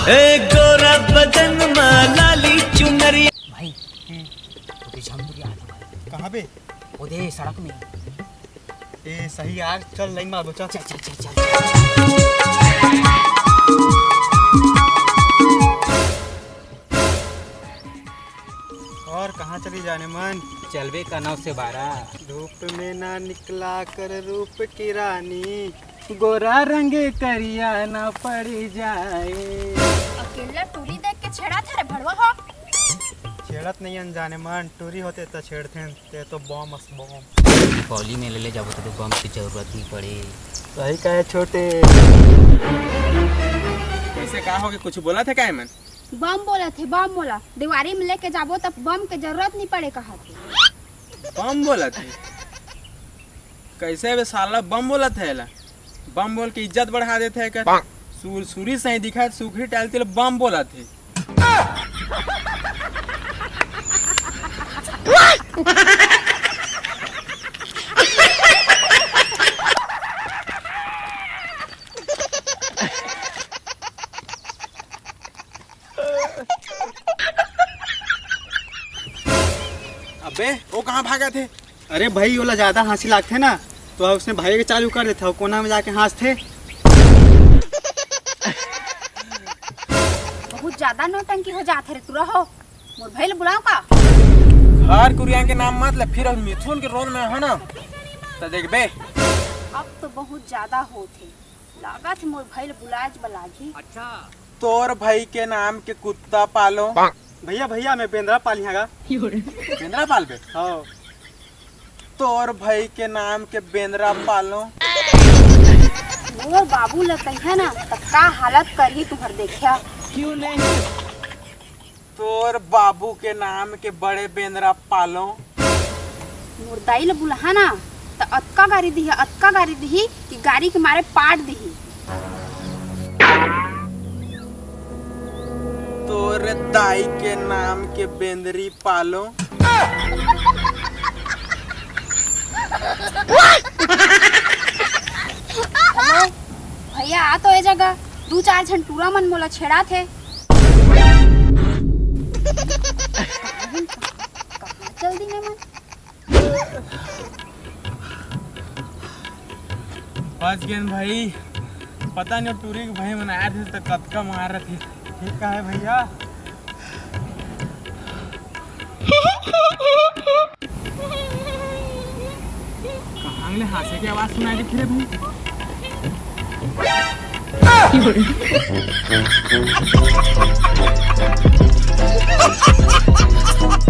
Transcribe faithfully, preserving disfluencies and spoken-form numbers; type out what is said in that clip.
ए गोरा बदन मा लाली चुनरिया। भाई, ओदे झमदुरिया आगे भाई। कहाँ बे? ओदे सड़क में। ए, सही यार, चल लाइन में आबो, चल। चल, चल, चल, चल। और कहाँ चली जाने मन? चलबे का नौ से बारह। धूप में ना निकला कर रूप की रानी, गोरा रंग करिया ना पड़ जाए। अकेला टूरी देख के छेड़ा था रे भड़वा हो। छेड़त नहीं अनजाने मन, टूरी होते तो छेड़ते। ते तो बम अस बम। दीपावली में ले ले जाबो तो बम की जरूरत नहीं पड़े। सही कहे छोटे। कैसे का होगे, कुछ बोला थे का एमन? बम बोला थे, बम बोला। देवारी में लेके जाबो तब बम के जरूरत नहीं पड़े कहा थे। बम बोला थे? कैसे बे साला बम बोला थे एला? बम बोल के इज्जत बढ़ा देथे एकर। सुरसुरी सही दिखत, सुघरी टाइल तेल बम बोलत हे। अबे, वो कहाँ भागत हे? अरे भाई, ओला ज्यादा हाँसी लागथे ना, तो उसने भाई के चालू कर देथे, कोना में जाके हाँसथे। बहुत ज्यादा नौटंकी हो जात हे रे, तू रहो। मोर भाई ल बुलाओ का? घर कुरिया के नाम मत ले, फिर अब मिथुन के रोल में हो ना, तो देखबे। अब तो बहुत ज्यादा होत हे, लागत हे मोर भाई ल बुलाए बर लागही। अच्छा। तोर भाई के नाम के कुत्ता पालो। भैया, भैया, मैं बेंदरा पाली हँव गा। बेंदरा पालबे? हाँ। तोर भाई के नाम के बेंदरा पालो। मोर बाबू ल कहिया ना, त का हालत करही तुहर देखिया। क्यों नहीं? तोर बाबू के नाम के बड़े बेंदरा पालो। मोर दाई ल बुलाहा ना, त अतका गारी दिही, अतका गारी दिही कि गारी के मारे पाट दिही। तोर दाई के नाम के बेंदरी पालो। हेलो, भैया, आ तो ए जगह। दू चार झन टूरा मन मोला छेड़ात हे। कहाँ चल दीन ए मन? बच गेन भाई, पता नहीं टूरी के भाई मन आए थे तो कतका मार रहे थे। ठीक है भैया। कहाँ ले हाँसे के आवाज सुनाई देत हे रे भाई?